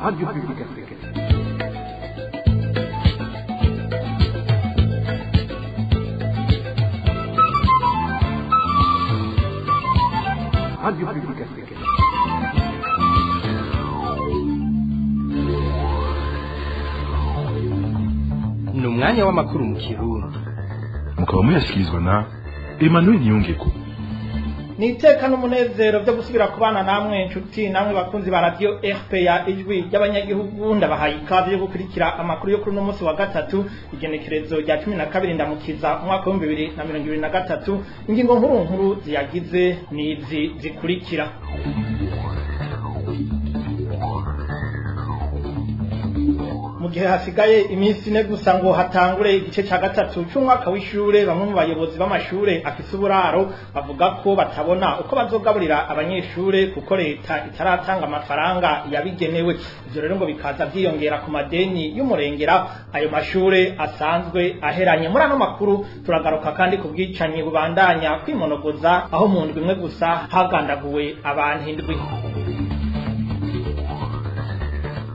Radio Publique Africaine. Radio Publique Africaine. Ni umwanya w'amakuru mu Kirundi. Mukaba muyashyikirizwa na Emmanuel Niyongeko. Ni iteka n'umunezero byo gusubira kubana namwe inshuti namwe bakunzi ba radio RPA, Ijwi ry'Abanyagihugu. Ndabahaye ikaze yo gukurikira amakuru yo kuri uno munsi wa gatatu, igenekerezo rya 12 Ndamukiza, umwaka wa 2023. Ingingo nkuru nkuru ziyagize nizi zikurikira: Mu gihe hasigaye iminsi ine gusa ngo hatangure igice ca gatatu c'umwaka w'ishure, bamwe mu bayobozi b'amashure afise uburaro bavuga ko batabona uko bazogaburira abanyeshure, kuko leta itaratanga amafaranga yabigenewe. Ivyo rero ngo bikaza vyiyongera ku madeni y'umurengera ayo mashure asanzwe aheranye. Muri ano makuru turagaruka kandi ku bwicanyi bubandanya kwimonogoza, aho mu ndwi imwe gusa hagandaguwe abantu 7.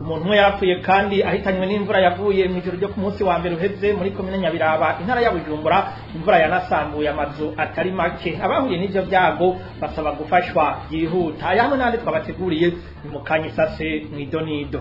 Umuntu umwe yarapfuye kandi ahitanywe n'imvura yavuye mu ijoro ryo ku munsi wa mbere uheze muri komine Nyabiraba, intara ya Bujumbura. Imvura yanasambuye amazu atari make. Abahuye n'ivyo vyago basaba gufashwa byihuta. Aya hamwe n'andi twabateguriye ni mu kanya isase mw'idonido.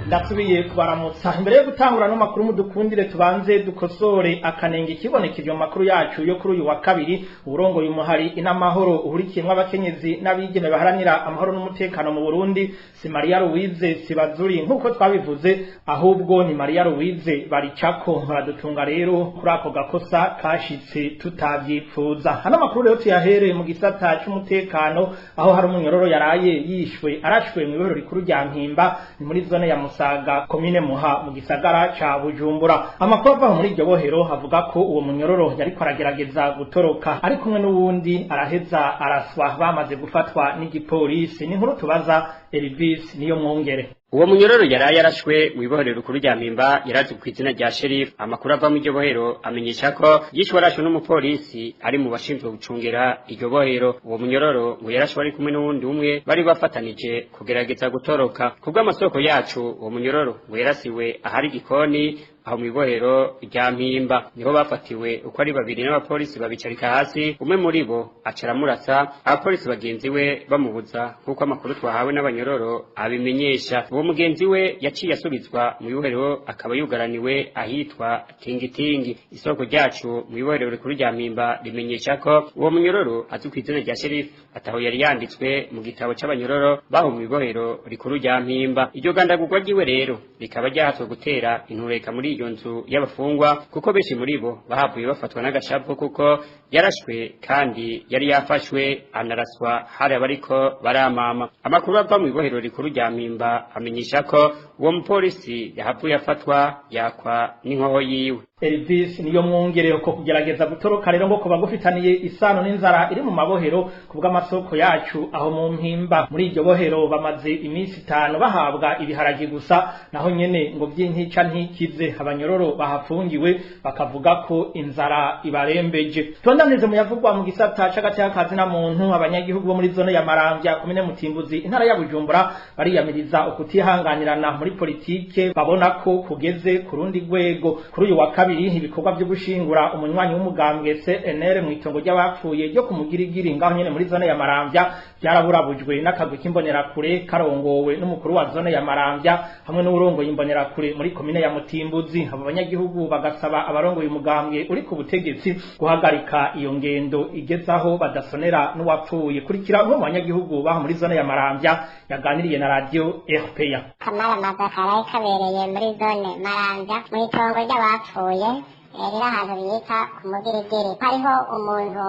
Ndasubiye kubaramutsa. Imbere yo gutangura no makuru, mudukundire tubanze dukosore akanenge kibonekeje mu makuru yacu yo kuri uyu wa kabiri. Uburongoye umuhari Inamahoro uhurikiyemwo abakenyezi n'abigeme baharanira amahoro n'umutekano mu Burundi si Maria Louise Sibazuri nk'uko twabivuze, ahubwo ni Maria Louise Baricako. Baradutunga rero kuri ako gakosa kashitse tutavyipfuza. Hano makuru rero tuyahereye mu gisata c'umutekano, aho hari umunyororo yaraye yishwe arashwe mu ibohero rikuru rya Mpimba, ni muri zone ya Musaga, komine Muha, mu gisagara ca Bujumbura. Amakuru ava muri iryo bohero avuga ko uwo munyororo yariko aragerageza gutoroka ari kumwe n'uwundi, araheza araswa bamaze gufatwa n'igipolisi. Ni inkuru tubaza Elvis Niyo Mwongere. Uwo munyororo yaraye yarashwe mw'ibohero rikuru rya Mpimba yarazwi ku izina rya Sheriff. Amakuru ava mu iryo bohero amenyesha ko yishwe arashwe n'umupolisi ari mu bashinzwe gucungera iryo bohero. Uwo munyororo ngo yarashwe ari kumwe n'uwundi umwe bari bafatanije kugerageza gutoroka. Kubw'amasoko yacu, uwo munyororo ngo yarasiwe ahari igikoni aho mw'ibohero rya Mpimba. Niho bafatiwe uko ari babiri n'abapolisi, babicarika hasi, umwe muri bo aca aramurasa, abapolisi bagenzi we bamubuza, nk'uko amakuru twahawe n'abanyororo abimenyesha. Uwo mugenzi we yaciye asubizwa mu ibohero, akaba yugaraniwe ahitwa Tingitingi. Isoko ryacu mu ibohero rikuru rya Mpimba rimenyesha ko uwo munyororo azwi ku izina rya Sheriff ataho yari yanditswe mu gitabo c'abanyororo baho mu ibohero rikuru rya Mpimba. Iryo gandagurwa ryiwe rero rikaba ryahatswe gutera intureka muri iyo nzu y'abafungwa, kuko benshi muri bo bahavuye bafatwa n'agashavu, kuko yarashwe kandi yari yafashwe anaraswa hari abariko baramama. Amakuru ava mu ibohero rikuru rya Mpimba amenyesha ko uwo mupolisi yahavuye afatwa yakwa n'inkoho yiwe. Elvis Niyo Mwongere. Ko kugerageza gutoroka rero ngo kuba gufitaniye isano n'inzara iri mu mabohero. Kubw'amasoko yacu aho mu Mpimba, muri iryo bohero bamaze iminsi 5 bahabwa ibiharage gusa, naho nyene ngo vy'intica ntikize. Abanyororo bahafungiwe bakavuga ko inzara ibarembeje. Tubandanize mu yavugwa mu gisata c'agateka na muntu. Abanyagihugu bo muri zone ya Maramvya, komine Mutimbuzi, intara ya Bujumbura, bariyamiriza ukutihanganirana muri politike babona ko kugeze ku rundi rwego. Kuri uyu wa kabiri, ibikorwa byo gushingura umunywanyi w'umugambwe CNL mu itongo ry'abapfuye ryo kumugirigiri ngaho nyene muri zone ya Maramvya byaraburabujwe n'akagwi k'imbonerakure karongowe n'umukuru wa zone ya Maramvya hamwe n'uwurongoye imbonerakure muri komine ya Mutimbuzi. Abo banyagihugu bagasaba abarongoye umugambwe uri ku butegetsi guhagarika iyo ngendo igezaho badasonera n'uwapfuye. Kurikira umwe mu banyagihugu baho muri zone ya Maramvya yaganiriye na radio RPA. Kamaramaza karaye kabereye muri zone Maramvya mu itongo ry'abapfuye riri ahantu bita ku Mugirigiri. Hariho umuntu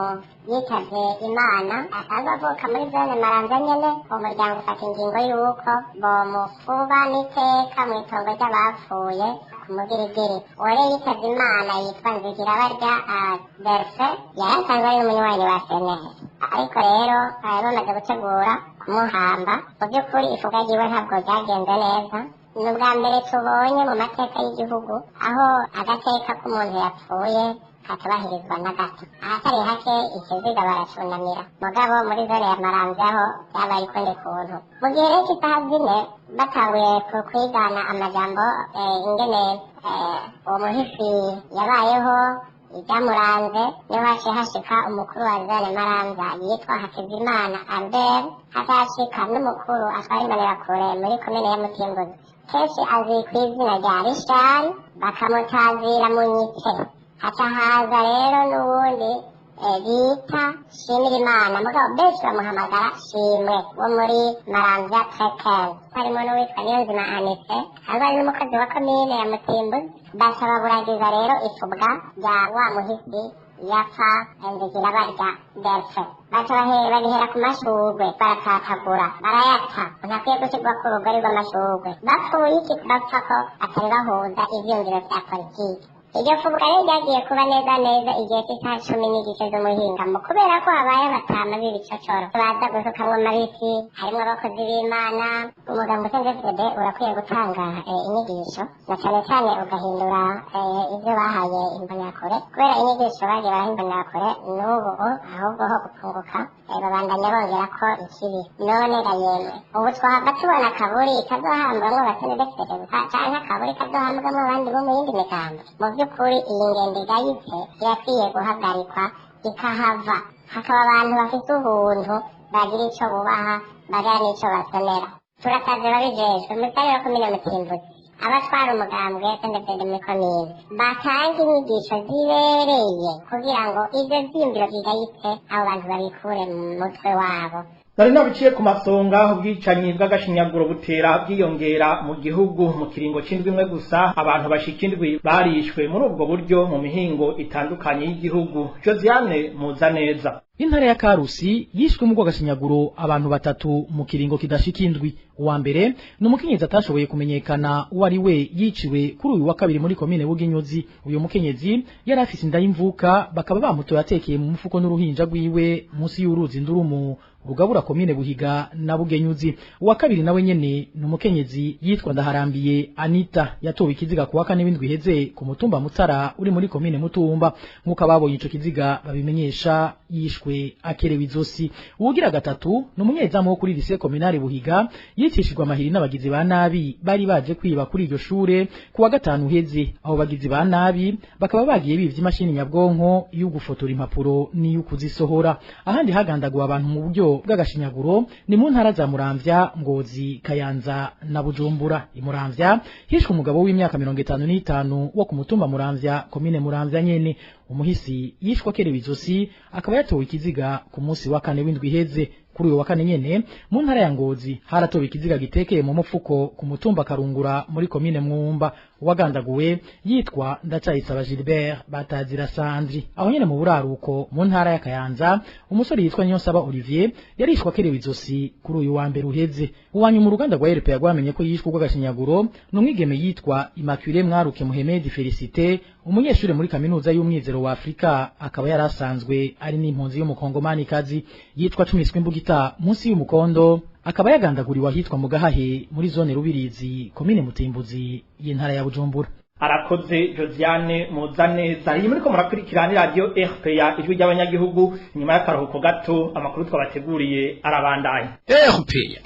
yitavye Imana asanzwe avuka muri zone Maramvya nyene. Umuryango ufata ingingo y'uko bomufuba n'iteka mu itongo ry'abapfuye ku Mugirigiri. Uwo rero yitavye Imana yitwa Nzigirabarya Delphin, yari asanzwe ari n'umunywanyi wa CNL. Ariko rero bamaze gutegura kumuhamba, mu by'ukuri ifuka ryiwe ntabwo ryagenze neza. Ni ubwa mbere tubonye mu mateka y'igihugu aho agateka k'umuntu yapfuye katubahirizwa na gato. Ahatari hake ikiziga baracunamira, mugabo muri zone ya Maramvya ho vyabaye ukundi kuntu. Mu gihe rero c'isaha 4 batanguye kwigana amajambo ingene uwo muhisi yabayeho ibyamuranze, niho haciye hashika umukuru wa zone Maramvya yitwa Hakizimana Albert, hazashika n'umukuru atwara imbonerakure muri komine ya Mutimbuzi, kenshi azwi kw'izina rya Rishari, bakamutazira Munyitse. Haca haza rero n'uwundi bita Shimirimana, mugabo benshi bamuhamagara Shimwe wo muri Maramvya Trekens. Harimo n'uwitwa Niyonzima Anise, aza ari n'umukozi wa komine ya Mutimbuzi. Baca baburagiza rero ifubwa rya wa muhisi yapfa Nzigirabarya Delphin. Baca babihera ku mashurwe, baratatagura barayata, ntakwiye gushirwa ku rugori rw'amashurwe. Bapfuye iki? Bapfa ko atari bahuza ivyiyumviro vya politiki. Iryo fubwa rero ryagiye kuba neza neza igihe c'isaha 10:15 z'umuhingamo, kubera ko habaye abatama b'ibicocoro baza gusukamwo amabisi, harimwo abakozi b'Imana. Umuganga usenze urakwiye gutanga inyigisho, na cane cane ugahindura ivyo bahaye imbonerakure, kubera inyigisho bagiye baraha imbonerakure n'ubu ahubwo ho gupunguka babandanya bongerako ikibi. None ga yemwe, ubu twahava tubona akaburi kazohambwamwo abasenedefide gusa, canke akaburi kazohambwamwo abandi bo mu yindi migambo? Mu vy'ukuri iyi ngendo igayitse irakwiye guhagarikwa ikahava, hakaba abantu bafise ubuntu bagira ico bubaha, bagira n'ico basonera. Turasavye babijejwe musare wa komine Mutimbuzi, abatwara umugambwe SNDD muri komine, batange inyigisho zibereye kugira ngo ivyo vyiyumviro bigayitse abo bantu babikure mu mutwe wabo. Nari nabiciye ku masonga, ubwicanyi bw'agashinyaguro butera bwiyongera mu gihugu. Mu kiringo c'indwi imwe gusa abantu bashika 7 barishwe muri ubwo buryo mu mihingo itandukanye y'igihugu. Josiane Muzaneza. Intara ya Karusi yishwe mu rw'agashinyaguro abantu 3 mu kiringo kidashika 7. Uwa mbere ni umukenyezi atashoboye kumenyekana uwo ari we, yiciwe kuri uyu wa kabiri muri komine Buginyuzi. Uyu mukenyezi yari afise inda y'imvuka, bakaba bamutoye atekeye mu mufuko n'uruhinja rwiwe munsi y'uruzi Ndurumu rugabura komine Buhiga na Bugenyuzi. Uwa kabiri nawe nyene ni umukenyezi yitwa Ndaharambiye Anita, yatowe ikiziga kuwa kane w'indwi iheze ku mutumba Mutara uri muri komine Mutumba. Nk'uko ababonye ico kiziga babimenyesha, yishwe akerewe izosi. Uwugira gatatu ni umunyezamu wo kuri lycée communale Buhiga, yicishijwe amahiri n'abagizi ba nabi bari baje kwiba kuri iryo shure kuwa gatanu uheze. Abo bagizi ba nabi bakaba bagiye bivye imashini nyabwonko yo gufotora impapuro n'iyo kuzisohora. Ahandi hagandaguwe abantu mu buryo bw'agashinyaguro ni mu ntara za Muramvya, Ngozi, Kayanza na Bujumbura. Imuramvya hishwe umugabo w'imyaka 55 wo ku mutumba Muramvya, komine Muramvya nyene. Umuhisi yishwe akerewe izosi, akaba yatowe ikiziga ku munsi wa kane w'indwi iheze. Kuri uyu wa kane nyene mu ntara ya Ngozi haratowe ikiziga gitekeye mu mufuko ku mutumba Karungura muri komine Mwumba. Uwagandaguwe yitwa Ndacayisaba Gilbert batazira Sandri. Aho nyene mu buraruko mu ntara ya Kayanza umusore yitwa Niyonsaba Olivier yarishwe akerewe izosi kuri uyu wa mbere uheze. Uwanyu mu ruganda rwa RPA rwamenye ko yishwe rw'agashinyaguro n'umwigeme yitwa Immaculée Mwaruke Muhemedi Felicité, umunyeshure muri kaminuza y'umwizero wa Afrika, akaba yarasanzwe ari n'impunzi y'umukongomani kazi. Yitwa Cumiswe Imbugita munsi y'umukondo, akaba yagandaguriwe ahitwa mu Gahahe muri zone Rubirizi, komine Mutimbuzi y'intara ya Bujumbura. Arakoze Josiane Muzaneza. Iyi muriko murakurikirana radio RPA ijwi ry'abanyagihugu. Inyuma y'akaruhuko gato amakuru twabateguriye arabandanya. RPA.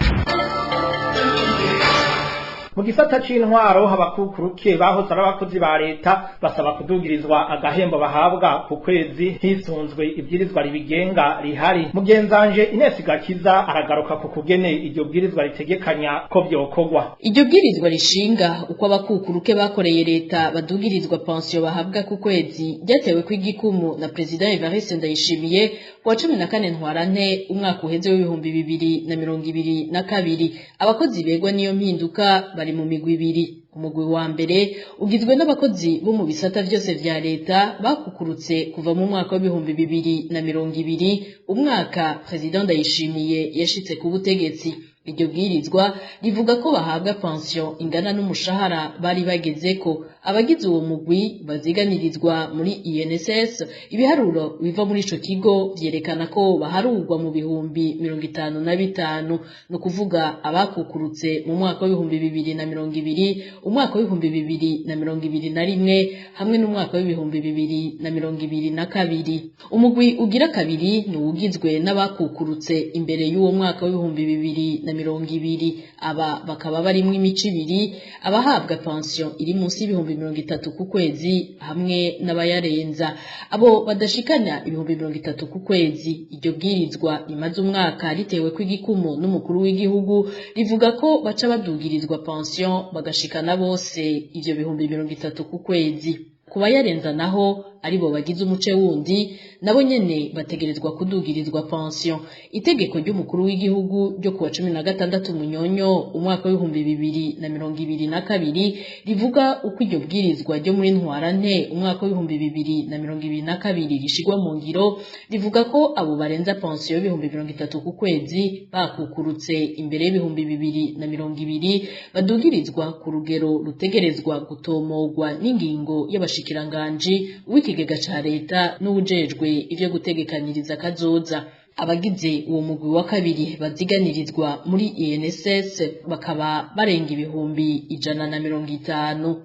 Mu gisata c'intwaro, abakukuruke bahoze ari abakozi ba leta basaba kudugirizwa agahembo bahabwa ku kwezi hisunzwe ibwirizwa ribigenga rihari. Mugenzanje Ines Gakiza aragaruka ku kugene iryo bwirizwa ritegekanya ko vyokorwa. Iryo bwirizwa rishinga uko abakukuruke bakoreye leta badugirizwa pansiyo bahabwa ku kwezi ryatewe kw'igikumu na President Evariste Ndayishimiye kuwa 14 Ntwarante umwaka uheze w'2022. Abakozi begwa niyo mpinduka bari mu migwi ibiri. Umugwi wa mbere ugizwe n'abakozi bo mu bisata vyose vya leta bakukurutse kuva mu mwaka w'2020, umwaka President Ndayishimiye yashitse ku butegetsi. Iryo bwirizwa rivuga ko bahabwa pension ingana n'umushahara bari bagezeko. Abagize uwo mugwi baziganirizwa muri INSS, ibiharuro biva muri ico kigo vyerekana ko baharurwa mu 55,000, no kuvuga abakukurutse mu mwaka w'2020, umwaka w'2021 hamwe n'umwaka w'2022. Umugwi ugira kabiri ni uwugizwe n'abakukurutse imbere y'uwo mwaka w'2020, aba bakaba barimwo imico ibiri: abahabwa pension iri munsi y'30,000 ku kwezi hamwe n'abayarenza, abo badashikana 30,000 ku kwezi. Iryo bwirizwa rimaze umwaka ritewe kw'igikumu n'umukuru w'igihugu rivuga ko baca badugirizwa pension bagashikana bose ivyo 30,000 ku kwezi. Kubayarenza naho aribo bagize umuce wundi, nabo nyene bategerezwa kudugirizwa pension. Itegeko ry'umukuru w'igihugu ryo kuwa 16 Munyonyo umwaka w'2022 rivuga uko iryo bwirizwa ryo muri Ntwarante umwaka w'2022 rishigwa mu ngiro, rivuga ko abo barenza pension y'30,000 ku kwezi bakukurutse imbere y'2020 badugirizwa ku rugero rutegerezwa gutomogwa n'ingingo y'abashikiranganji w'ikigega ca leta n'uwujejwe ivyo gutegekaniriza kazoza. Abagize uwo mugwi wa kabiri baziganirizwa muri INSS bakaba barenga 150,000.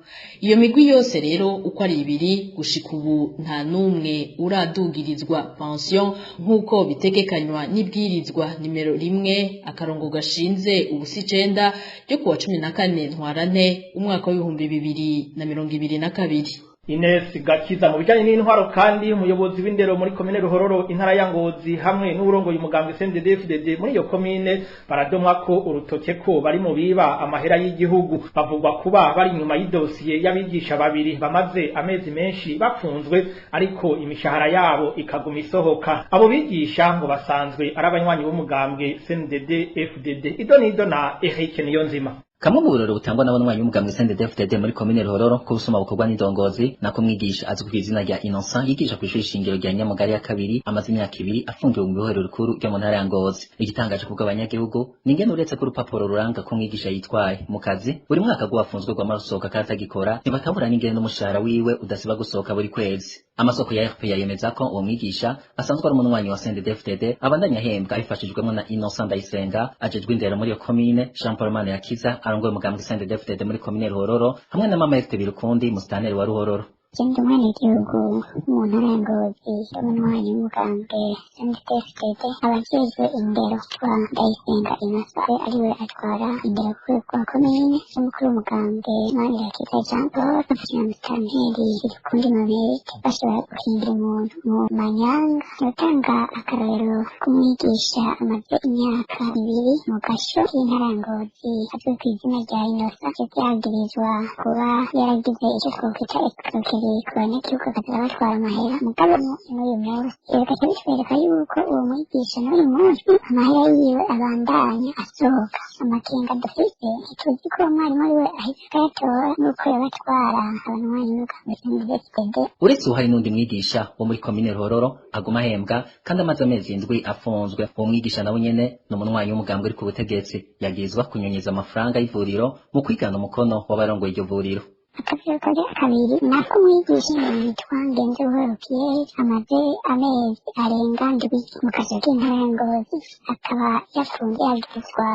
Iyo migwi yose rero uko ari ibiri, gushika ubu nta numwe uradugirizwa pension nk'uko bitegekanywa n'ibwirizwa nimero 1-09 ryo kuwa 14 Ntwarante umwaka w'2022. Ines Gakiza. Mu bijanye n'intwaro kandi, umuyobozi w'indero muri komine Ruhororo intara ya Ngozi hamwe n'urongoye umugambwe CNDD-FDD muri iyo komine baradomwa ko urutoke ko bari mu biba amahera y'igihugu. Bavugwa kuba bari inyuma y'idosiye y'abigisha babiri bamaze amezi menshi bafunzwe, ariko imishahara yabo ikaguma isohoka. Abo bigisha ngo basanzwe ari abanywanyi b'umugambwe CNDD-FDD. Idonido na Eric Niyonzima. Kamwe mu buroro butangwa n'abanywanyi b'umugambwe CNDD-FDD muri komine Ruhororo ko busuma bukorwa n'indongozi, nako mwigisha azwi ku izina rya Innocent yigisha kw'ishuri shingiro rya Nyamugari ya kabiri, amaze imyaka 2 afungiwe mu bihohero rikuru ryo mu ntara ya Ngozi. Igitangaje kubwo abanyagihugu ni ingene uretse ko urupapuro ruranga ko mwigisha yitwaye mu kazi buri mwaka rwafunzwe rwamasohoka kandi atagikora, ntibatabura n'ingene n'umushahara wiwe udasiba gusohoka buri kwezi. Amasoko ya RPA yemeza ko uwo mwigisha asanzwe ari umunywanyi wa CNDD-FDD abandanya ahembwa abifashijwemo na Innocent Ndayisenga ajejwe indero muri iyo komine, Jean Paul Manirakiza arongoye umugambwe CNDD-FDD muri komine Ruhororo hamwe na Mama Esther Birukundi musitanteri wa Ruhororo. Ndi umwenegihugu mu ntara ya Ngozi, umunywanyi w'umugambwe CNDD-FDD. Abajejwe indero twa Ndayisenga Innocent ariwe atwara indero ku rwego rwa komine, umukuru w'umugambwe Manirakiza Jean Paul na musitanteri Birukundi Mamerike bashobora guhindura umuntu mu manyanga. Gutanga akarorero k'umwigisha amaze imyaka 2 mu gasho k'intara ya Ngozi azwi ku izina rya Innocent, yagirizwa kuba yaragize icyo twokwita escroquerie ku banyagihugu, akaza batwara amahera. Mugabo n'uyu munsi bigaca bitwereka yuko uwo mwigisha n'uyu munsi amahera yiwe abandanya asohoka. Amakenga dufise, ntituzi ko uwo mwarimu ariwe ahita akayatora n'uko yabatwara abanywanyi n'umugambwe CNDD-FDD. Uretse uwo, hari n'undi mwigisha wo muri komine Ruhororo aguma ahembwa kandi amaze amezi 7 afunzwe. Uwo mwigisha nawe nyene ni umunywanyi w'umugambwe uri ku butegetsi, yagirizwa kunyonyeza amafaranga y'ivuriro mu kwigana umukono w'abarongoye iryo vuriro. Akavuyo kagira kabiri nako umwigisha yitwa Ngenzebuhoro Pierre amaze amezi arenga 7 mu kazu k'intara ya Ngozi, akaba yafunzwe yagirizwa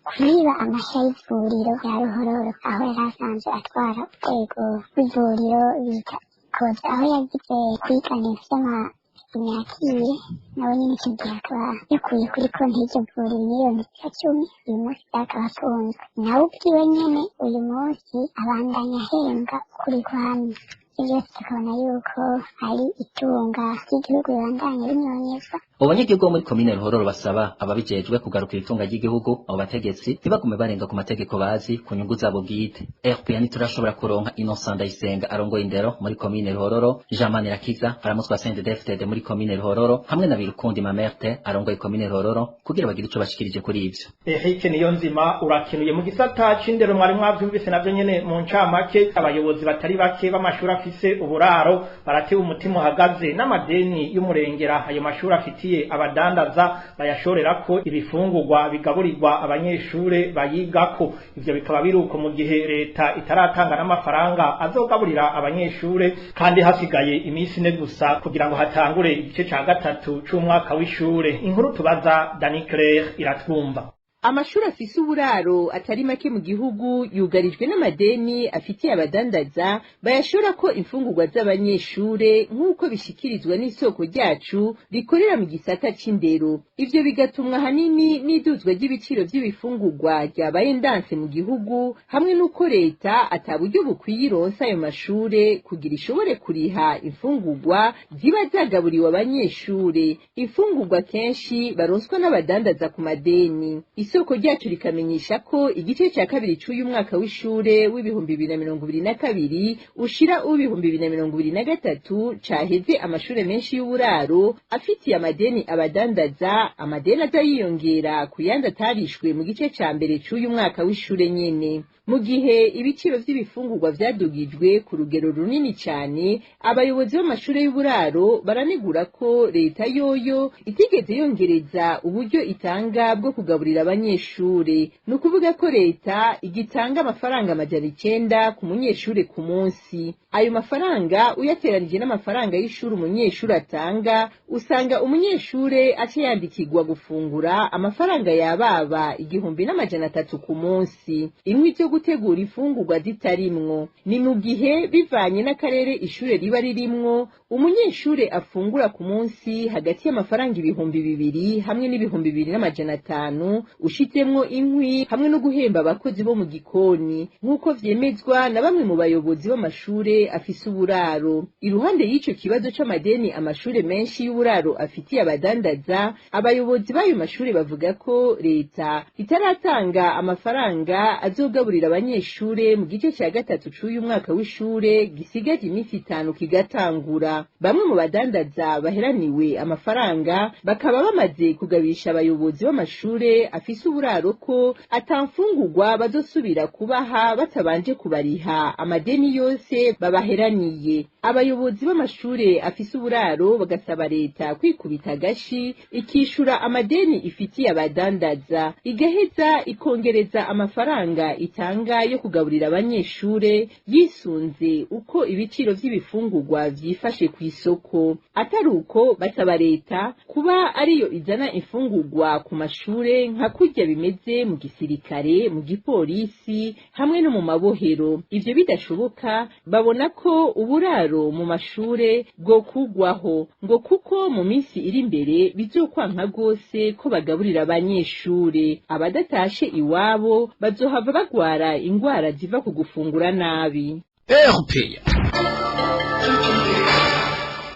kwiba amahera y'ivuriro ya Ruhororo, aho yari asanzwe atwara urwego rw'ivuriro bita Koza, aho yagize kwigana ivy'ama imyakire. Nawe nyene icyo gihe akaba yakuye kuri konti y'iryo vuriro miliyoni 10 Uyu munsi akaba afunzwe, nawe ubwiwe nyene uyu munsi abandanya ahembwa ukuri kwamye. Ivyo vyose tukabona yuko ari itunga ry'igihugu ribandanya rinyonyezwa. Abo banyagihugu bo muri komine Ruhororo basaba ababijejwe kugarukira itunga ry'igihugu, abo bategetsi ntibagume barenga ku mategeko bazi ku nyungu zabo bwite. RPA ntiturashobora kuronka Innocent Ndayisenga arongoye indero muri komine Ruhororo, Jean Manirakiza aramutswa CNDD-FDD muri komine Ruhororo hamwe na Birukundi Mamerte arongoye komine Ruhororo kugira bagire ico bashikirije kuri ivyo. Eric Niyonzima, urakenuye. Mu gisata c'indero mwari mwavyumvise navyo nyene mu ncamake, abayobozi batari bake b'amashuri afise afise uburaro baratewe umutima uhagaze n'amadeni y'umurengera ayo mashuri afitiye abadandaza bayashorerako ibifungurwa bigaburirwa abanyeshure bayigako. Ivyo bikaba biruko mu gihe leta itaratanga n'amafaranga azogaburira abanyeshure, kandi hasigaye iminsi ine gusa kugira ngo hatangure igice ca gatatu c'umwaka w'ishure. Inkuru tubaza Dani Claire iratwumva. Amashuri afise uburaro atari make mu gihugu yugarijwe n'amadeni afitiye abadandaza bayashora ko imfungurwa z'abanyeshure, nk'uko bishikirizwa n'isoko ryacu rikorera mu gisata c'indero. Ivyo bigatumwa hanini n'iduzwa ry'ibiciro vy'ibifungurwa ryabaye ndanse mu gihugu, hamwe n'uko leta ata buryo bukwiye ironsa ayo mashure kugira ishobore kuriha imfungurwa ziba zagaburiwe abanyeshure, imfungurwa kenshi baronswa n'abadandaza ku madeni. Isoko ryacu rikamenyesha ko igice cya kabiri c'uyu mwaka w'ishure w'2022 ushira uw'2023 caheze amashure menshi y'uburaro afitiye amadeni abadandaza, amadeni aza yiyongera ku yandi atarishwe mu gice ca mbere c'uyu mwaka w'ishure nyene. Mu gihe ibiciro vy'ibifungurwa vyadugijwe ku rugero runini cyane, abayobozi b'amashure y'uburaro baranegura ko leta yoyo itigeze yongereza uburyo itanga bwo kugaburira abanyeshure. Ni ukuvuga ko leta igitanga amafaranga 900 ku munyeshure ku munsi. Ayo mafaranga uyateranije n'amafaranga y'ishuri umunyeshure atanga, usanga umunyeshure aca yandikirwa gufungura amafaranga yababa 1300 ku munsi. Inkwi zo gutegura imfungurwa zitarimwo. Ni mu gihe bivanye n'akarere ishure riba ririmwo, umunyeshure afungura ku munsi hagati y'amafaranga 2000 hamwe n'2500 ushizemwo inkwi hamwe no guhemba abakozi bo mu gikoni, nk'uko vyemezwa na bamwe mu bayobozi b'amashure afise uburaro. Iruhande y'ico kibazo c'amadeni amashure menshi y'uburaro afitiye abadandaza, abayobozi b'ayo mashure bavuga ko leta itaratanga amafaranga azogaburira abanyeshure mu gice cya gatatu c'uyu mwaka w'ishure gisigaje iminsi 5 kigatangura. Bamwe mu badandaza baheraniwe amafaranga bakaba bamaze kugabisha abayobozi b'amashure afise uburaro ko atamfungurwa bazosubira kubaha batabanje kubariha amadeni yose babaheraniye. Abayobozi b'amashure afise uburaro bagasaba leta kwikubita agashi ikishura amadeni ifitiye abadandaza, igaheza ikongereza amafaranga itanga yo kugaburira abanyeshure yisunze uko ibiciro vy'ibifungurwa vyifashe ku isoko. Atari uko basaba leta kuba ariyo izana imfungurwa ku mashure nka kurya bimeze mu gisirikare, mu gipolisi hamwe no mu mabohero. Ivyo bidashoboka babona ko uburaro mu mashure bwo kugwaho, ngo kuko mu minsi iri imbere bizokwanka gose ko bagaburira abanyeshure. Abadatashe iwabo bazohava bagwara ingwara ziva ku gufungura nabi.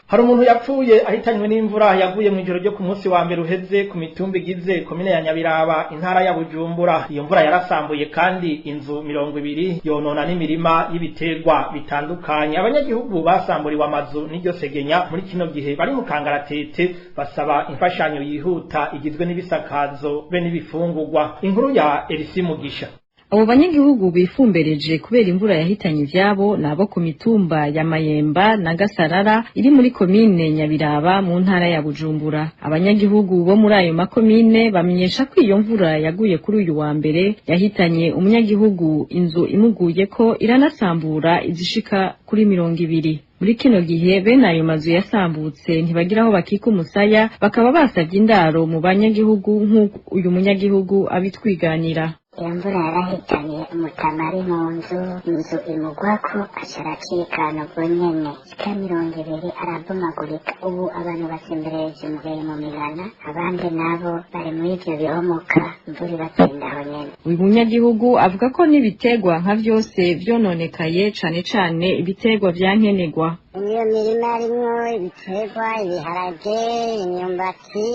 Hari umuntu yapfuye ahitanywe n'imvura yaguye mu ijoro ryo ku munsi wa mbere uheze ku mitumba igize komine ya Nyabiraba, intara ya Bujumbura. Iyo mvura yarasambuye kandi inzu 20, yonona n'imirima y'ibiterwa bitandukanye. Abanyagihugu basamburiwe amazu n'iryo segenya muri kino gihe bari mu kangaratete, basaba imfashanyo yihuta igizwe n'ibisakazo be n'ibifungurwa. Inkuru ya Elisi Mugisha. Abo banyagihugu bifumbereje kubera imvura yahitanye ivyabo nabo ku mitumba ya Mayemba na Gasarara iri muri komine Nyabiraba mu ntara ya Bujumbura. Abanyagihugu bo muri ayo makomine bamenyesha ko iyo mvura yaguye kuri uyu wa mbere yahitanye umunyagihugu, inzu imuguyeko iranasambura izishika kuri 20. Muri kino gihe bene ayo mazu yasambutse ntibagira aho bakika umusaya, bakaba basavye indaro mu banyagihugu nk'uko uyu munyagihugu abitwiganira. Iyo mvura yarahitanye umutama ari mu nzu, inzu imugwako aca aracikana ubwo nyene, shika 20 arabomagurika. Ubu abantu basimbereje mu migana, abandi nabo bari muri ivyo bihomoka, imvura ibatsinda aho nyene. Uyu munyagihugu avuga ko n'ibiterwa nka vyose vyononekaye, cane cane ibiterwa vya nkenerwa. Iyo mirima harimwo ibiterwa, ibiharage, imyumbati,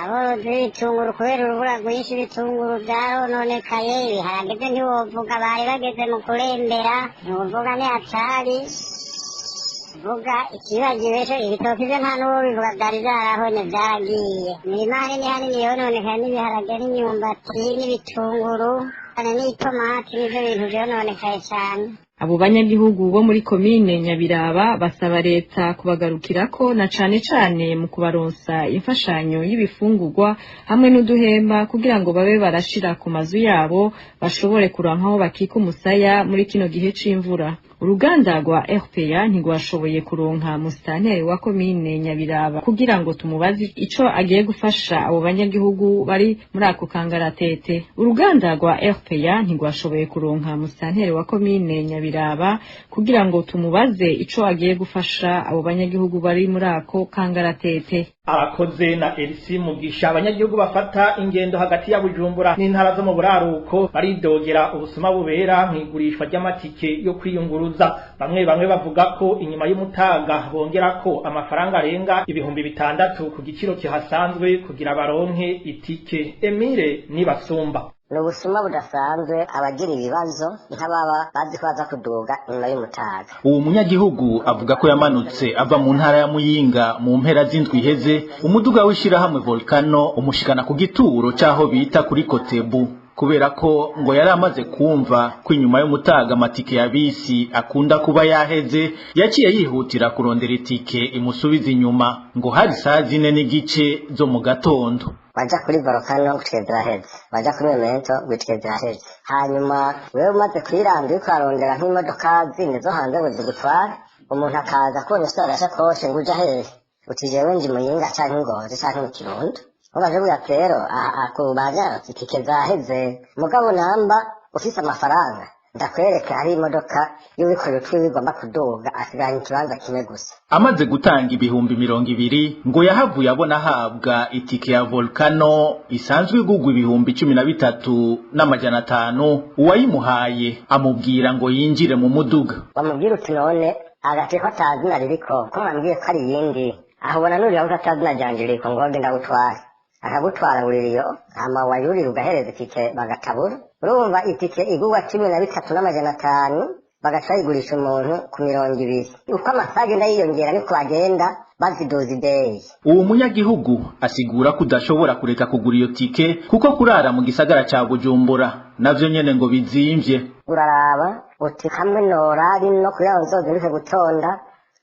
aborozi b'ibitunguru kubera urubura rwinshi ibitunguru vyarononekaye, ibiharage vyo ntiwovuga, bari bageze mu kurembera, ntiwovuga ni hatari. Vuga ikibagiwe co ibitoki vyo nta n'uwo bivuga, vyari vyarahonye vyaragiye. Imirima hanini hanini yononekaye n'ibiharage n'imyumbati n'ibitunguru n'itomati, nivyo bintu vyononekaye cane. Abo banyagihugu bo muri komine Nyabiraba basaba leta kubagarukirako na cane cane mu kubaronsa imfashanyo y'ibifungurwa hamwe n'uduhema kugira ngo babe barashira ku mazu yabo, bashobore kuronka aho bakika umusaya muri kino gihe c'imvura. Uruganda rwa RPA ntigwashoboye kuronka musitanteri wa komine Nyabiraba kugira ngo tumubaze ico agiye gufasha abo banyagihugu bari muri ako kangaratete. Uruganda rwa RPA ntigwashoboye kuronka musitanteri wa komine Nyabiraba kugira ngo tumubaze ico agiye gufasha abo banyagihugu bari muri ako kangaratete. Abakoze na Elisi Mugisha. Abanyagihugu bafata ingendo hagati ya Bujumbura n'intara zo mu buraruko baridogera ubusuma bubera mw'igurishwa ry'amatike yo kwiyunguruza. Bamwe bamwe bavuga ko inyuma y'umutaga bongera ko amafaranga arenga 6000 ku giciro kihasanzwe kugira baronke itike. Emile Nibasumba. Ni ubusuma budasanzwe, abagira ibibazo nk'ababa bazi ko baza kuduga inyuma y'umutaga. Uwo munyagihugu avuga ko yamanutse ava mu ntara ya Muyinga mu mpera z'indwi iheze, umuduga w'ishirahamwe Volcano umushikana ku gituro c'aho bita kuri Kotebu, kubera ko ngo yari amaze kumva ko inyuma y'umutaga amatike ya bisi akunda kuba yaheze, yaciye yihutira kurondera itike imusubiza inyuma. Ngo hari saa 4:15 zo mu gatondo. Waja kuri Volcano gutike ziraheze, waja kuri Memento gutike ziraheze, hanyuma wewe umaze kwiranda uriko urarondera nk'imodoka zindi zo hanze ngo zigutware, umuntu akaza kubona ufise agashakoshi ngo uja hehe, uti jewe nji Muyinga canke Ngozi canke mu Kirundo. Ubaje ati rero akubaza itike zaheze, mugabo namba ufise amafaranga ndakwereka hari imodoka y'uwikorera utwiwe igomba kuduga, asigaranye ikibanza kimwe gusa. Amaze gutanga 20,000 ngo yahavuye abona ahabwa itike ya Volcano isanzwe igugwa 13,500. Uwayimuhaye amubwira ngo yinjire mu muduga. Bamubwira uti none agateko atazina ririko, ko mwambwiye ko ari iyindi, aho ubona nurira ko atazina ryanje ririko, ngo genda gutware, akagutwara buririyo, hama wayurira ugahereza itike bagatabura. Urumva itike igurwa 13,500 bagaca bayigurisha umuntu ku 20. Uko amasaha agenda yiyongera niko bagenda baziduza ideyi. Uwo munyagihugu asigura ko udashobora kureka kugura iyo tike kuko kurara mu gisagara ca Bujumbura navyo nyene ngo bizimvye. Uraraba uti hamwe norari no kugira ngo nzozinduke gutonda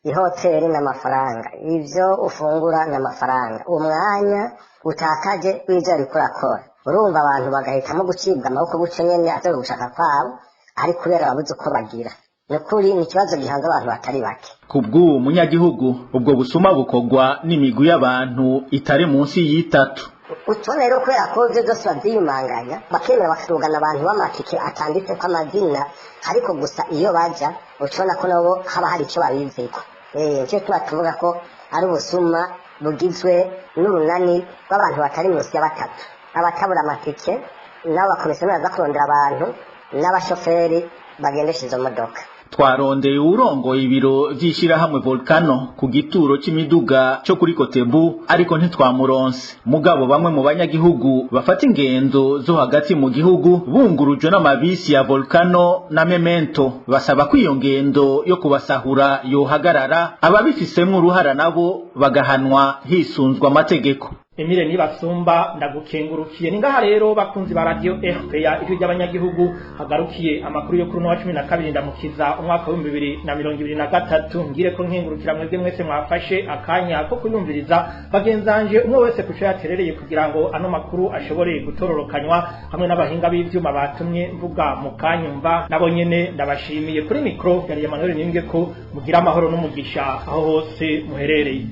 ihoteri n'amafaranga, ivyo ufungura n'amafaranga, umwanya utakaje w'ivyo ariko urakora. Urumva abantu bagahitamo gucibwa amaboko gutyo nyene atari ugushaka kwabo, ari kubera babuze uko bagira. Ni ukuri ni ikibazo gihanze abantu batari bake. Ku bw'uwo munyagihugu, ubwo busuma bukorwa n'imigwi y'abantu itari munsi y'itatu. Utubona rero kubera ko ivyo vyose bavyiyumanganya, bakemera bakadugana abantu b'amatike atanditseko amazina, ariko gusa iyo baja ucubona ko nabo haba hari ico babiziko. Nico tuba tuvuga ko ari ubusuma bugizwe n'urunani rw'abantu batari munsi ya batatu, abatabura amatike n'abakomisiyoneri baza kurondera abantu n'abashoferi bagendesha izo modoka. Twarondeye uwurongoye ibiro vy'ishirahamwe Volcano ku gituro c'imiduga co kuri Kotebu, ariko ntitwamuronse. Mugabo bamwe mu banyagihugu bafata ingendo zo hagati mu gihugu bungurujwe n'amabisi ya Volcano na Memento basaba ko iyo ngendo yo kubasahura yohagarara, ababifisemwo uruhara nabo bagahanwa hisunzwe amategeko. Emile Nibasumba, ndagukengurukiye. Ni ngaha rero bakunzi ba radio RPA ijwi ry'abanyagihugu hagarukiye amakuru yo kuri uno wa 12 ndamukiza umwaka wa 2023. Ngire ko nkengurukira mwebwe mwese mwafashe akanya ko kuyumviriza, bagenzanje umwe wese kuco yaterereye kugira ngo ano makuru ashobore gutororokanywa, hamwe n'abahinga b'ivyuma batumye mvuga mu kanyumva, nabo nyene ndabashimiye. Kuri micro yari Emmanuel Ninge, ko mugira amahoro n'umugisha aho hose muherereye.